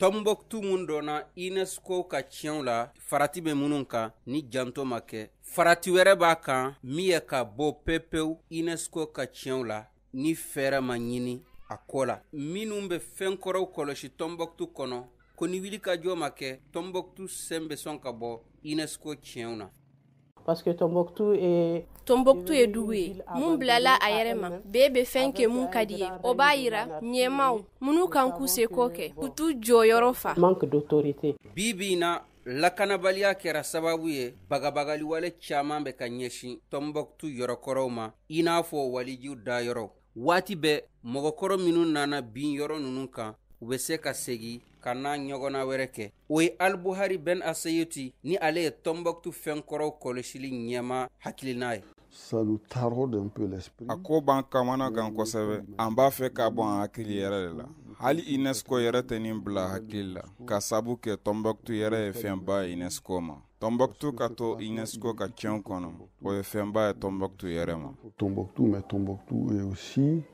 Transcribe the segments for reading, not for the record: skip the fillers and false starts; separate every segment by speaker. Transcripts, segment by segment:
Speaker 1: Tɔnbɔkutu mun dɔnna UNESCO ka tiɲɛw la, farati bɛ minnu kan, ni janto ma kɛ, farati wɛrɛ b'a kan min ye ka bɔ pepewu UNESCO ka tiɲɛw la ni fɛɛrɛ ma ɲini a ko la. Minnu bɛ fɛn kɔrɔw kɔlɔsi Tɔnbɔkutu kɔnɔ, ko ni wulikajɔ ma kɛ, Tɔnbɔkutu sen bɛ sɔn ka bɔ UNESCO tiɲɛw na.
Speaker 2: Parce que Tombouctou est
Speaker 3: Tombouctou ye dugu ye mun bilala a yɛrɛ ma. Bɛɛ bɛ fɛn kɛ mun ka di ye. O b'a yira ɲɛmaw minnu kan k'u seko kɛ, k'u t'u jɔyɔrɔ fa.
Speaker 2: Manque d'autorité.
Speaker 1: Bi bi in na, lakanabaliya kɛra sababu ye, bagabagaliwale caman bɛ ka ɲɛsin Tɔnbɔkutu yɔrɔkɔrɔw ma, i n'a fɔ walijiw dayɔrɔ. Waati bɛɛ, mɔgɔkɔrɔ minnu nana bin yɔrɔ ninnu kan, u bɛ se ka segin ka n'a ɲɔgɔnna wɛrɛ kɛ. O ye Alibuhari Ben Aseyoti ni ale ye Tɔnbɔkutu fɛnkɔrɔw kɔlɔsili ɲɛma hakilina ye.
Speaker 4: Ça nous taraude un peu l'esprit.
Speaker 5: A ko b'an kamana gan kosɛbɛ. An b'a fɛ k'a bɔ an hakili yɛrɛ de la. Hali UNESCO yɛrɛ tɛ nin bila hakili la, ka sabu kɛ Tɔnbɔkutu yɛrɛ ye fɛnba ye UNESCO ma. Tɔnbɔkutu ka to UNESCO ka tiɲɛ kɔnɔ, o ye fɛnba ye Tɔnbɔkutu yɛrɛ ma.
Speaker 4: Tombouctou, mais Tombouctou est aussi.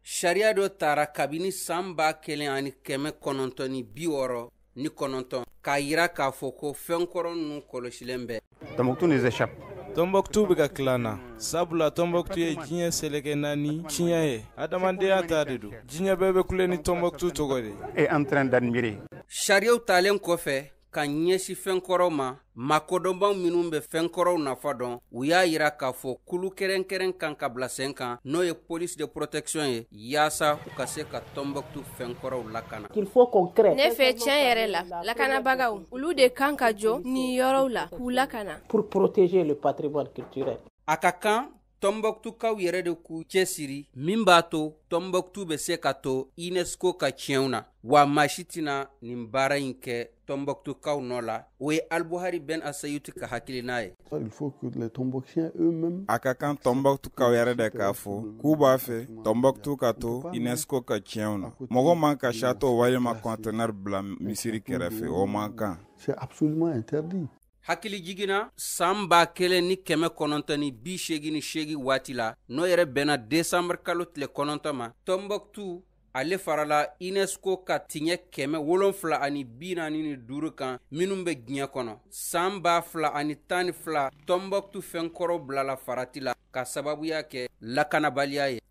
Speaker 1: Sariya dɔ tara kabini san 1969 k'a yira k'a fɔ ko fɛnkɔrɔ ninnu kɔlɔsilen bɛ.
Speaker 6: Tombouctou nous échappe.
Speaker 7: Tɔnbɔkutu bɛ ka tila na, sabula Tɔnbɔkutu ye diɲɛ seleke naani tiɲɛ ye, adamadenya ta de don. Diɲɛ bɛɛ bɛ kule ni Tɔnbɔkutu tɔgɔ de ye.
Speaker 6: Est en train d'admirer.
Speaker 1: Sariyaw talen kɔfɛ ka ɲɛsin fɛnkɔrɔw ma, makodɔnbaw minnu bɛ fɛnkɔrɔw nafa dɔn, u y'a yira k'a fɔ kulu kɛrɛnkɛrɛn kan ka bila sen kan, n'o ye police de protection ye, yaasa u ka se ka Tɔnbɔkutu fɛnkɔrɔw lakana.
Speaker 2: Qu'il faut qu'on crée.
Speaker 3: Ne fɛ, tiɲɛ yɛrɛ la, lakanabagaw, olu de kan ka jɔ nin yɔrɔw la k'u lakana.
Speaker 2: Pour protéger le patrimoine culturel.
Speaker 1: A ka kan Tɔnbɔkutukaw yɛrɛ de k'u cɛsiri min b'a to Tɔnbɔkutu bɛ se ka to UNESCO ka tiɲɛw na, wa maa si tɛna nin baara in kɛ Tɔnbɔkutukaw nɔ la. O ye Alibuhari Ben Asayuti ka hakilina ye.
Speaker 4: Il faut que les Tombouctiens eux-mêmes.
Speaker 5: A ka kan Tɔnbɔkutukaw yɛrɛ de k'a fɔ k'u b'a fɛ Tɔnbɔkutu ka to UNESCO ka tiɲɛw na. Mɔgɔ man ka château walima conteneur bila misiri kɛrɛfɛ, o man kan.
Speaker 4: C'est absolument interdit.
Speaker 1: Hakili jiginna san 1988 waati la, n'o yɛrɛ bɛnna desanburu kalo tile 9 ma, Tɔnbɔkutu ale farala UNESCO ka tiɲɛ 745 kan minnu bɛ diɲɛ kɔnɔ. San 2012, Tɔnbɔkutu fɛnkɔrɔw bilala farati la ka sababuya kɛ lakanabaliya ye.